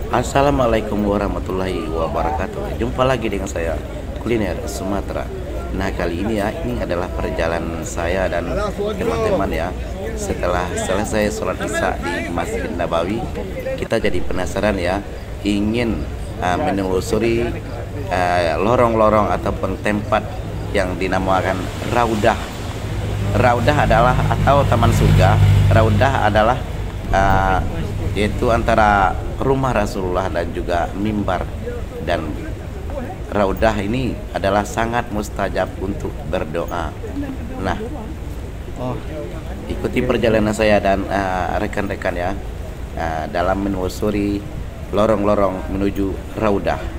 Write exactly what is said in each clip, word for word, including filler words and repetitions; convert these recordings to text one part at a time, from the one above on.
Assalamualaikum warahmatullahi wabarakatuh. Jumpa lagi dengan saya, Kuliner Sumatera. Nah, kali ini ya, ini adalah perjalanan saya dan teman-teman ya. Setelah selesai sholat Isya di Masjid Nabawi, kita jadi penasaran ya, ingin, ah, menelusuri, ah, lorong-lorong ataupun tempat yang dinamakan Raudah. Raudah adalah, atau Taman Surga. Raudah adalah, ah, yaitu antara rumah Rasulullah dan juga mimbar. Dan Raudah ini adalah sangat mustajab untuk berdoa. Nah, oh, ikuti perjalanan saya dan, ah, rekan-rekan ya, ah, dalam menelusuri lorong-lorong menuju Raudah.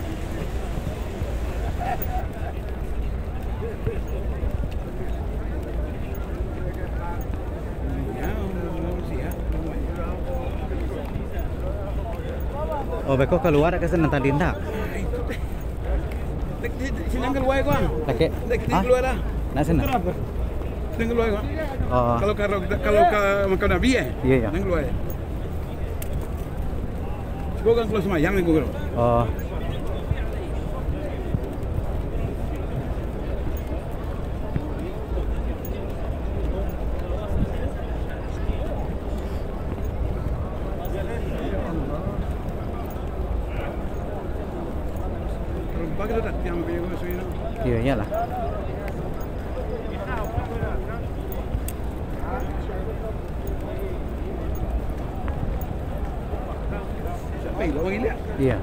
Oh, beko kalua ka sinan tadi ndak? Dek, di, di, sinan kalua ko, ah. Dek, hah? Kalua lah. Nak sinan? Sinan kalua ko. Oh. Kalau, kalau, kalau ka makam Nabi, eh? Iya, iya. Sinan kalua, eh? Cubo urang kalua sumayang ko, bro. Oh. Iyo, iyolah. Iyo.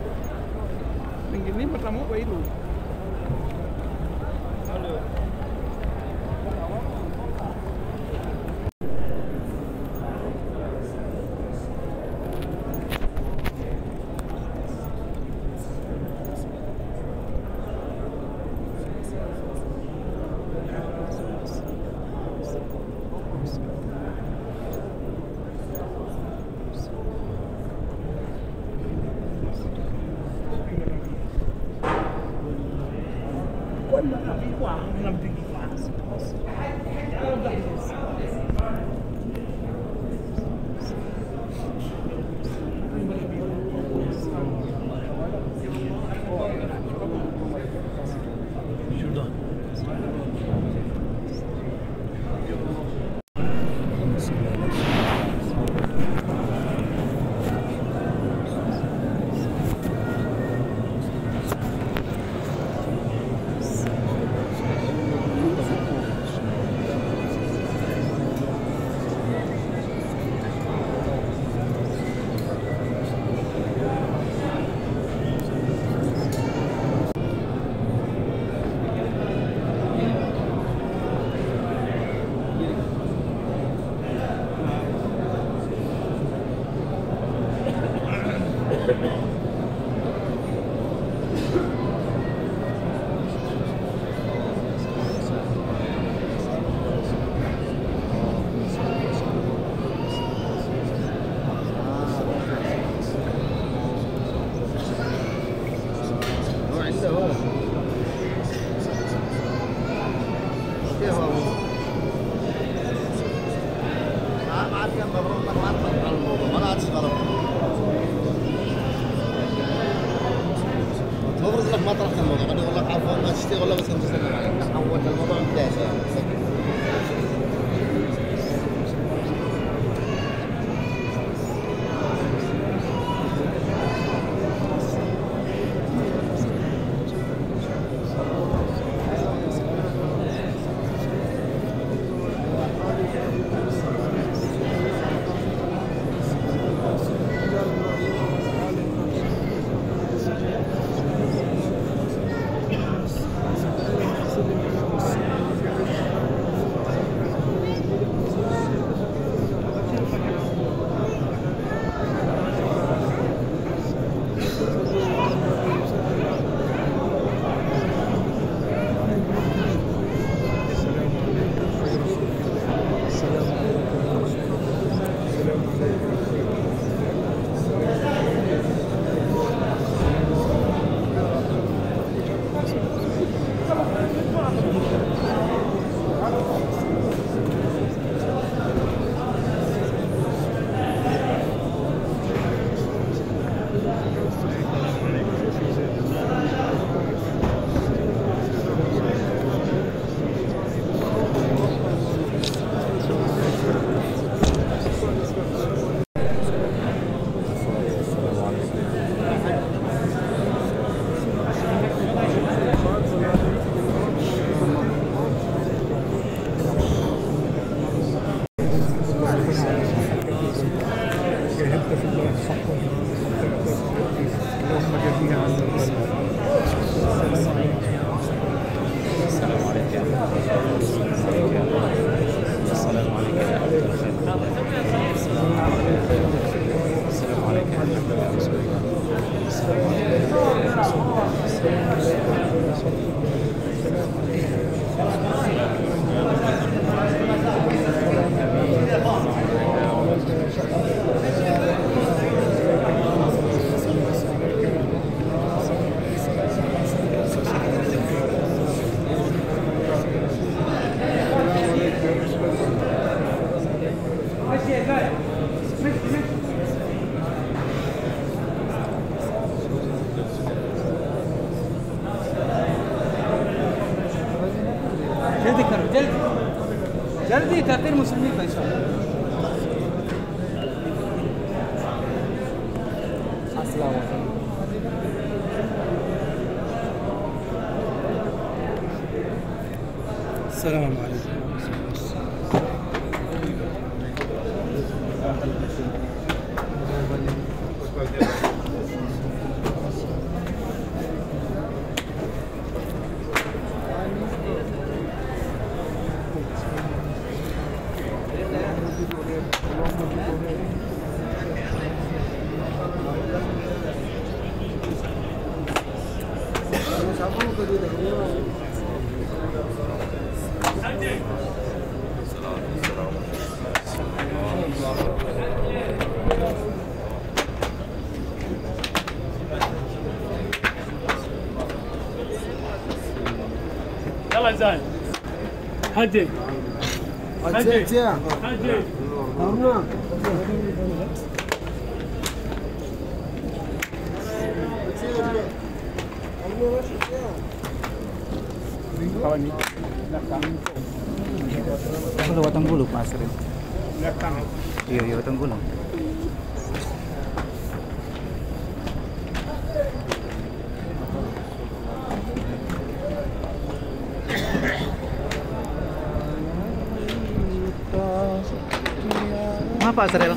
جلدی کرو، جلدی۔ جلدی، تاخیر مسلمین کا، انشاءاللہ۔ السلام علیکم۔ السلام علیکم۔ Jalan, Zai. Haji. Haji. Haji. Haji. Haruna. Kalau Batang Bulu, Pak Asril. Iya, iya, Batang Bulu. Ngapa, Srel?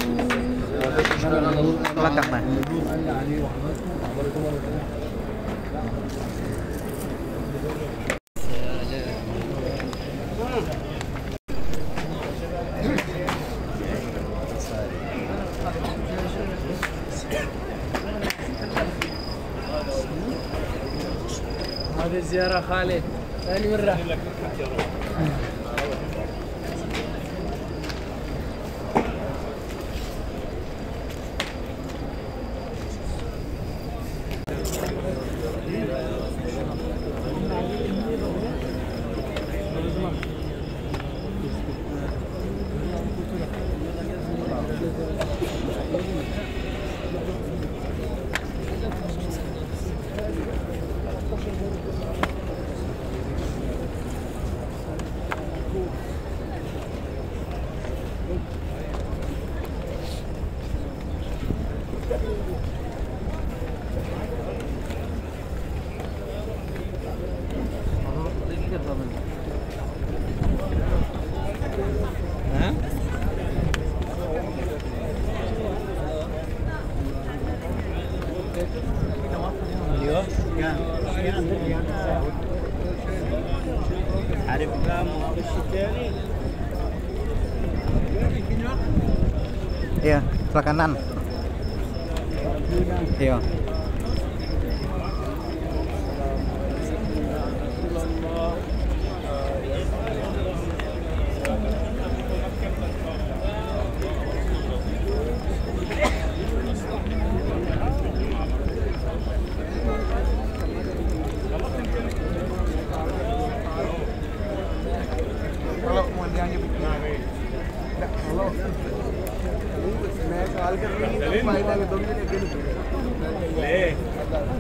Lakak, nah. Ada ziarah Khalid. Ini merah. Iya, sebelah kanan. Iya. Kalau mau dia hanya bikin. Kalau ini, sebenarnya soal kan ini, tapi lain lagi, dua menit lagi.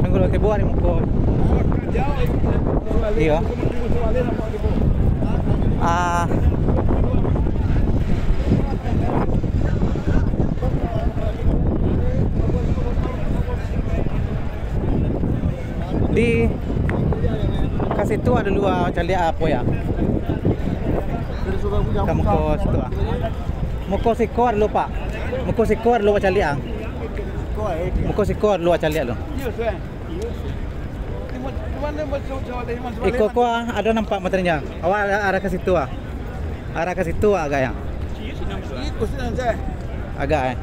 Tunggu dulu, tibo di muko. Iyo. Ah. Di ka situ ado dulu, ah, caliak apo yo? Ka muko situ, ah. Muko siko ado dulu, Pak. Muko siko ado dulu, Pak, caliak, ah. Muko siko ado dulu, Pak, caliak dulu. Iko ko, ah, ado nampak materinyo. Awak arah, arah ka situ, ah. Arah ka situ, ah, agaknyo. Agak, eh.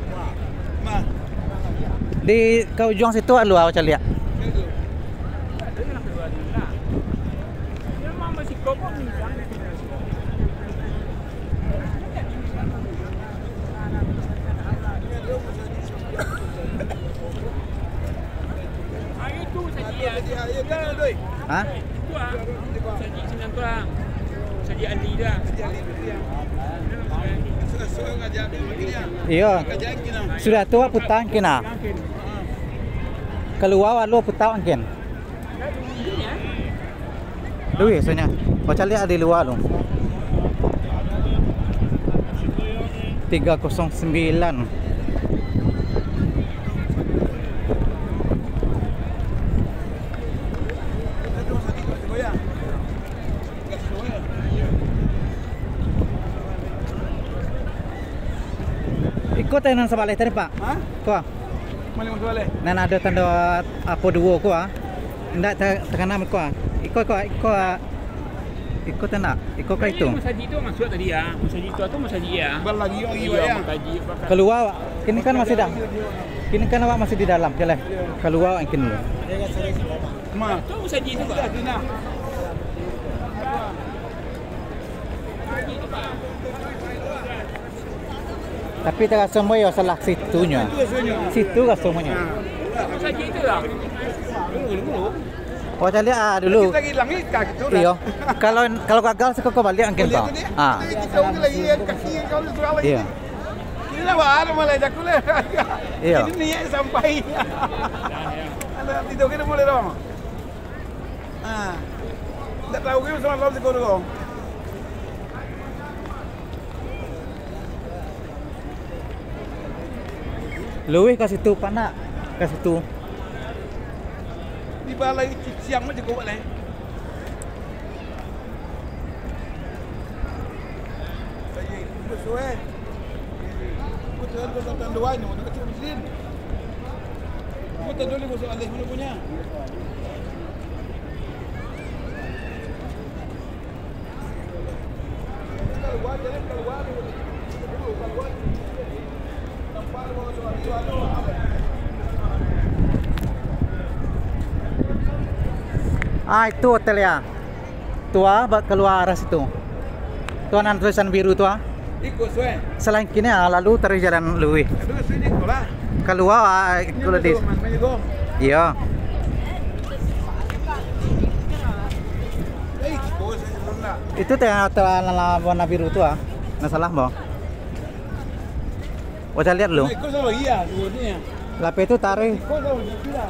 Di ka ujuang situ alua caliak. Ha? Iyo. Sudah tu puta angkin ah. Kalua lalu puta angkin. Duit rasonyo. Kau caliak di lua tu. Tiga kosong sembilan. Iko teh nan sabaleh tadi, Pak. Ha? Ko. Mano nan sabaleh? Nan ado tando apo duo ko, ah. Indak ta-, takana ko, ah. Iko, iko, iko, ah. Iko tu ndak? Iko ka itu? Masajik tu masuak tadi, ah. Masajik tu, tu masajik, ah. Balagi lagi, iyo, Pak, ya. Masajik, Pak. Kalua, Pak. Kini kan masih dah. Kini kan awak masih di dalam, jaleh. Kalua awak kini dulu. Ma. Tu masajik tu, Pak. Tapi taraso ambo yo salah situnyo. Situ raso ambo nyo. Masajik tu lah. Oh, caliak ah dulu. Kita lagi langit kah gitu lah. Iyo. Kalau, kalau gagal, siko ko baliak mungkin. Baliak ko. Tadi, ah. Tadi kita udah lagi yang kaki yang kalau surang lagi. Iyo. Ini lah baru malah jaku lah. Iyo. Ini niat sampai. Ada tidur kita boleh dong. Ah. Ndak tahu kita semalam siko dulu. Luwih ka situ, Pak, nak. Ka situ. Di balai ciciang mah jago balai. Saya ikut suai. Ikut dengan tuan-tuan doa ni, nak kecil muslim. Ikut dulu musuh Allah mana punya. Ah, itu hotel ya. Tu ah, ba-, kalua arah situ. Tu nan tulisan biru tu ah. Iko suai. Salain kini ah, lalu taruih jalan luwih. Itu sini ko lah. Kalua ah, iko di. Iyo. Itu teh hotel nan warna biru tu ah. Nah, salah mo. Waca lihat lu. Iko salah iya, dua ni ya. Lapeh tu taruih. Iko salah iya.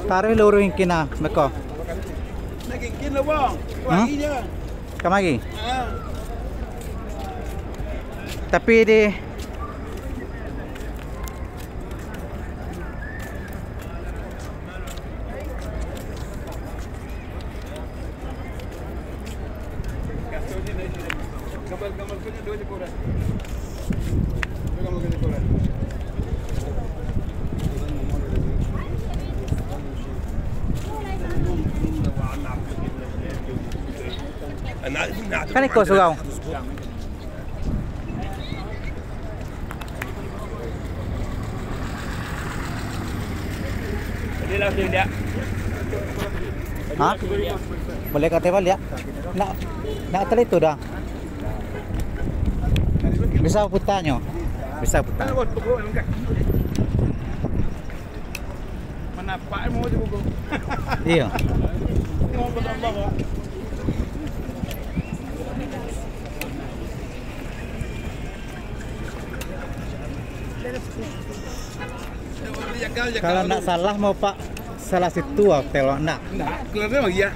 Taruih luruih kini ah, beko. Nak kini lah, Bang. Hmm? Wangi je. Kamari. Ah. Tapi di Kan iko surau. Ha? Boleh ka table ya? Nak, nak tali tu dah. Bisa putanyo. Bisa putar. Manapak mau je buku. Iyo. Mau bertambah kok. Kalau ndak salah mau Pak, salah situ hotel, ndak? Ndak, keluar lagi ya.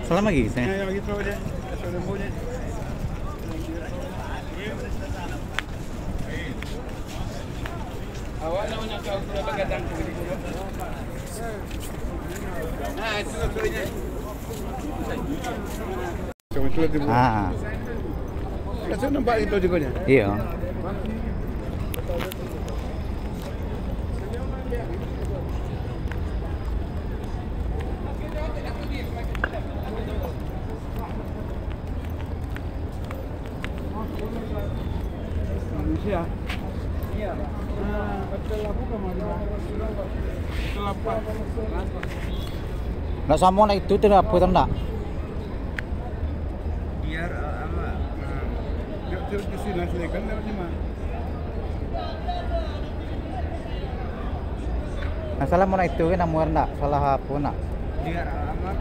Salah lagi, saya. Ya, ya, gitu aja. Asal lembunya. Awak nak menyangka aku dah begadang. Nah, itu maksudnya. Ah. Rasanya nampak itu juga. Iya. Indonesia. Nah, hotel apa kemarin? Hotel apa? Ndak samo nak itu, tu apo tu ndak? Biar, eh, aman. Nah, yuk, terus di sini, silakan lewat sini, Mas. Nah, salah mau nak itu kan, namuah ndak? Salah apo nak? Biar aman,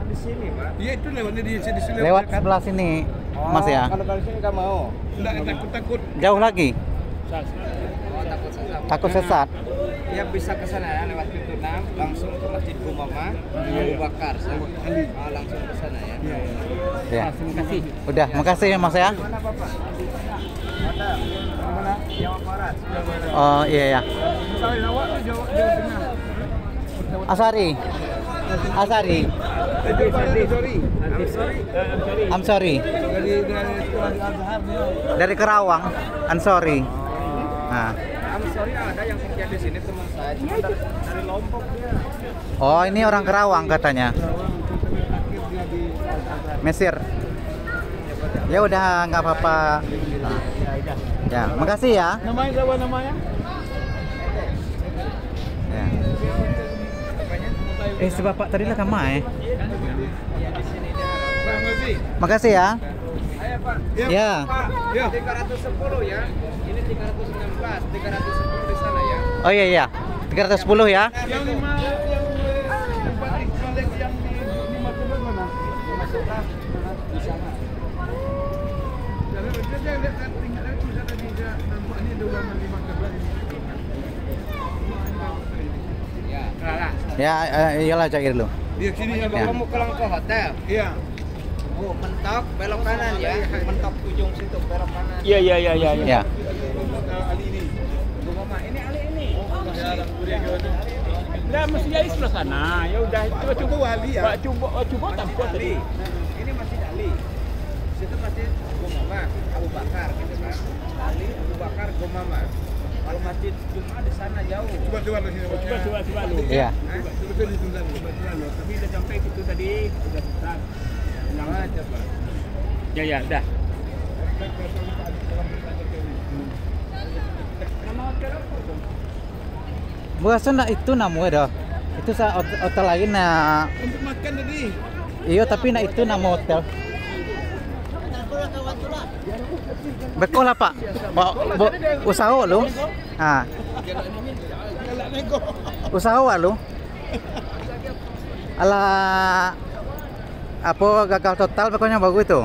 di sini, Pak. Iya, itu lewatnya di sini, lewat sebelah sini, Mas, ya? Oh, kalau dari sini nggak mau. Nggak, takut-takut. Jauh lagi? Oh, takut sesat. Takut sesat. Ya, bisa ke sana ya, lewat pintu enam, langsung ke Masjid Gumamah, Abu Bakar, sa. Ah, langsung ke sana ya. Ya. Terima kasih. Udah, makasih ya, Mas, ya. Mana, Bapak? Mana? Mana? Jawa Barat. Oh, iya, ya. Sorry, awak tu Jawa, Jawa Tengah. Asari. Asari. Itu Pak, itu sorry. I'm sorry. I'm sorry. Dari, dari sekolah di Azhar dia. Dari Karawang. I'm sorry. Nah. I'm sorry, ada yang kerja di sini, teman saya. Cuma dari, dari Lombok dia. Oh, ini orang Karawang katanya. Mesir. Ya udah, nggak apa-apa. Ya, makasih ya. Namanya siapa namanya? Ya. Eh, si bapak tadi lah kama, eh. Makasih ya. Ya. Pak, ya. Tiga ratus sepuluh ya. Ini tiga ratus enam belas, tiga ratus sepuluh di sana ya. Oh iya, iya. Tiga ratus sepuluh ya. Yang lima, yang balik, balik yang di, di Markabel mana? Lima sebelas, di sana. Kalau dia, dia lihat kan, tinggal dari pusat tadi, dia nampak ni ada orang di Markabel ini. Ya, kelar lah. Ya, eh, iyalah, cair dulu. Di sini ya, Bang. Ya. Kamu pulang ke hotel? Iya. Oh, mentok, belok kanan ya. Mentok ujung situ, belok kanan. Iya, iya, iya, iya, iya. Ya. Rumah Ali ini. Rumah Mama. Ini Ali ini. Oh, Masjid Ali. Lah, Masjid Ali sebelah sana. Ya udah, itu Pak, coba, itu Ali ya? Pak, coba, oh, coba tampuk tadi. Ini Masjid Ali. Situ Masjid Gumamah, Abu Bakar gitu kan. Ali, Abu Bakar, Gumamah. Kalau Masjid Jumat di sana jauh. Coba, coba di sini, Pak. Coba, coba, coba lu. Iya. Hah? Coba, coba di sebelah, coba di sebelah, lu. Tapi udah sampai situ tadi, udah susah. Ulang aja, Pak. Ya, ya, dah. Nama hotel apa tu? Bukan nak itu namo dah. Itu sa-, hot-, hotel lain nak. Untuk makan tadi. Iyo, tapi nak itu namo hotel. Beko lah, Pak. Ba-, bo-, usaho lu. Ha. Usaho lu. Alah, apo gagal total pokoknyo baru tu.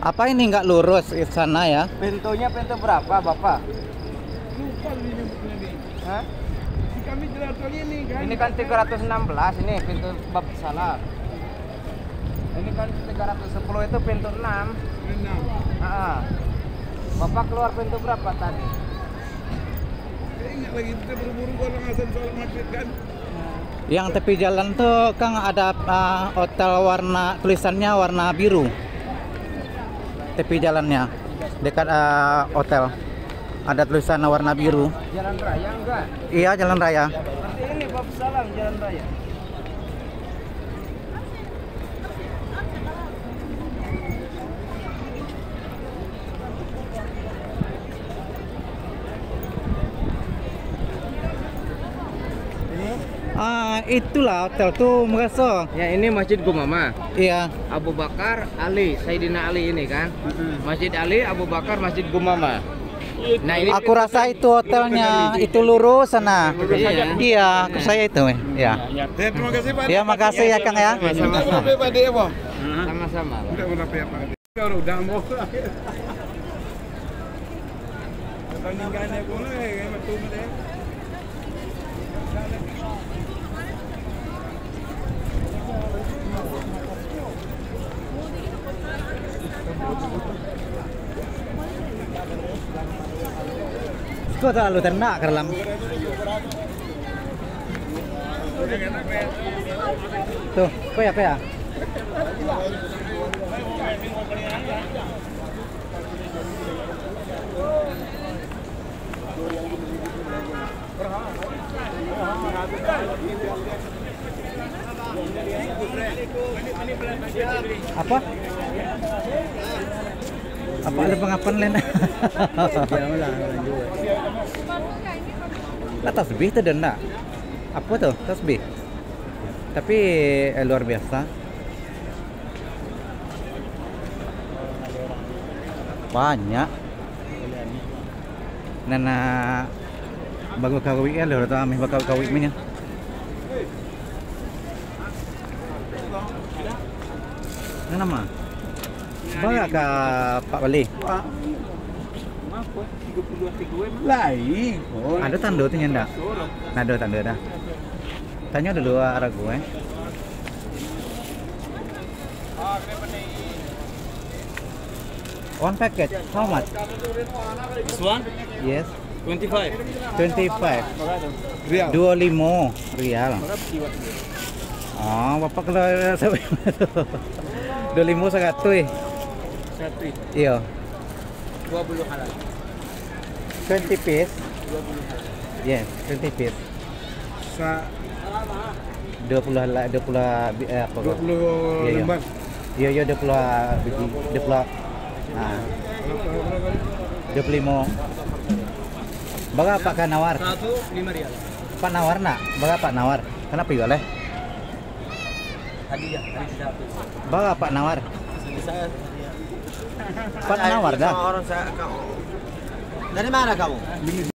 Apa ini nggak lurus di sana ya? Pintunya pintu berapa, Bapak? Lupa ini nyebutnya nih. Hah? Di kami jalan tol ini kan. Ini kan tiga ratus enam belas ini pintu bab salah. Ini kan tiga ratus sepuluh itu pintu enam. Enam. Heeh. Bapak keluar pintu berapa tadi? Saya ingat lagi, kita buru-buru kalau ngasal sholat maghrib kan. Yang tepi jalan tu kan ada, ah, hotel warna, tulisannya warna biru. Tepi jalannya, dekat, ah, hotel. Ada tulisan warna biru. Jalan raya enggak? Iya, jalan raya. Berarti ini bab salam jalan raya. Ah, itulah hotel tu, meraso. Ya, ini Masjid Gumamah. Iya. Abu Bakar, Ali, Sayyidina Ali ini kan. Mm-mm. Masjid Ali, Abu Bakar, Masjid Gumamah. Nah, ini aku rasa itu hotelnya, itu lurus sana. Iya. Iya, aku rasa itu, eh. Ya. Ya, terima kasih, Pak. Ya, makasih ya, Kang, ya. Sama-sama. Minta maaf ya, Pak Ade, apa? Sama-sama. Minta maaf ya, Pak Ade. Kalau udah mau. Bandingkan ya, boleh, ya, betul, ya. Kau terlalu ternak ke dalam. Tuh, kau ya, kau ya. Apa? Apa ada pengapan lain? Lah, tasbih tu dah ndak? Apa tu? Tasbih. Tapi, eh, luar biasa. Banyak. Nan, ah, baru kawik kan, lho, tu ameh bakawik-kawik punya. Nan nama? Bara ka Pak Bali? Lain. Ada tanda tu ndak? Ndak ada tanda dah. Tanya dulu, ah, ragu, eh. One packet, how much? This one? Yes. Twenty five. Twenty five. Rial. Dua limo rial. Ah, bapak kalau dua limo saratus, eh. Saratus. Iyo. Dua puluh halal. Twenty piece. Dua puluh halal. Yes, twenty piece. Sa- Dua puluh lah, dua puluh bi-, eh, apa tu? Dua puluh lembar. Iyo, iyo, dua puluh biji, dua puluh. Ha. Dua puluh limo. Bara Pak ka nawar? Satu lima rial. Pak nawar nak? Bara Pak nawar? Kenapa jual, eh? Hadiah, hadiah satu. Bara Pak nawar? Saya. Pak nawar dah. Orang saya, kau. Dari mana kamu?